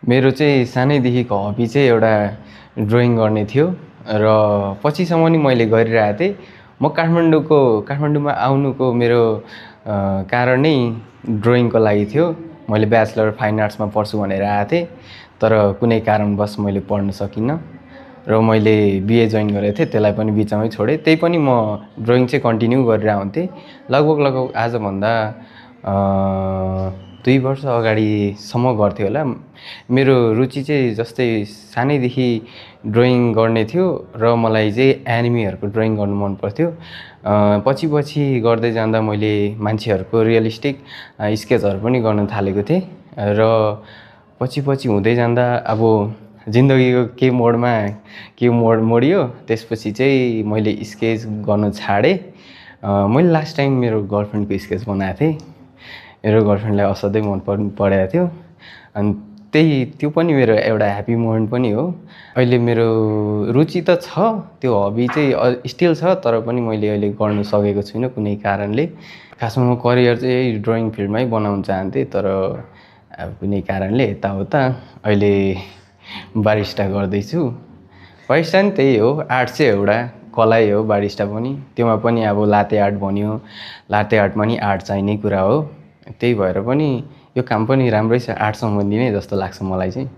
मेरो चाहिँ सानैदेखिको हबी चाहिँ एउटा ड्रइङ गर्ने थियो र पछिसम्म नि मैले गरिरहेको थिएँ। म काठमाडौँमा आउनुको मेरो कारण नै ड्रइङको लागि थियो। मैले ब्याचलर फाइन आर्ट्समा पढ्छु भनेर आएको थिएँ, तर कुनै कारणवश मैले पढ्न सकिनँ र मैले बिए जोइन गरेको थिएँ, त्यसलाई पनि बिचमै छोडेँ। त्यही पनि म ड्रइङ चाहिँ कन्टिन्यू गरेर आउँथेँ। लगभग आजभन्दा 2 वर्ष अगाडिसम्म गर्थेँ होला। मेरो रुचि चाहिँ जस्तै सानैदेखि ड्रइङ गर्ने थियो र मलाई चाहिँ एनिमीहरूको ड्रइङ गर्नु मन पर्थ्यो। पछि गर्दै जाँदा मैले मान्छेहरूको रियलिस्टिक स्केचहरू पनि गर्न थालेको थिएँ र पछि हुँदै जाँदा अब जिन्दगीको के मोडियो, त्यसपछि चाहिँ मैले स्केच गर्न छाडेँ। मैले लास्ट टाइम मेरो गर्लफ्रेन्डको स्केच बनाएको थिएँ। मेरो गर्लफ्रेन्डलाई असाध्यै मन परेको थियो, अनि त्यो पनि मेरो एउटा ह्याप्पी मोमेन्ट पनि हो। अहिले मेरो रुचि त छ, त्यो हबी चाहिँ स्टिल छ, तर पनि मैले अहिले गर्नु सकेको छुइनँ कुनै कारणले। खासमा म करियर चाहिँ ड्रइङ फिल्डमै बनाउन चाहन्थेँ, तर अब कुनै कारणले यताउता अहिले बारिस्टा गर्दैछु। बारिस्टा नि त्यही हो, आर्ट चाहिँ एउटा कलै हो बारिस्टा पनि। त्योमा पनि अब लाते आर्ट भन्यो, लाते आर्टमा नि आर्ट चाहिने कुरा हो। त्यही भएर पनि यो काम पनि राम्रै छ, आर्ट सम्बन्धी नै जस्तो लाग्छ मलाई चाहिँ।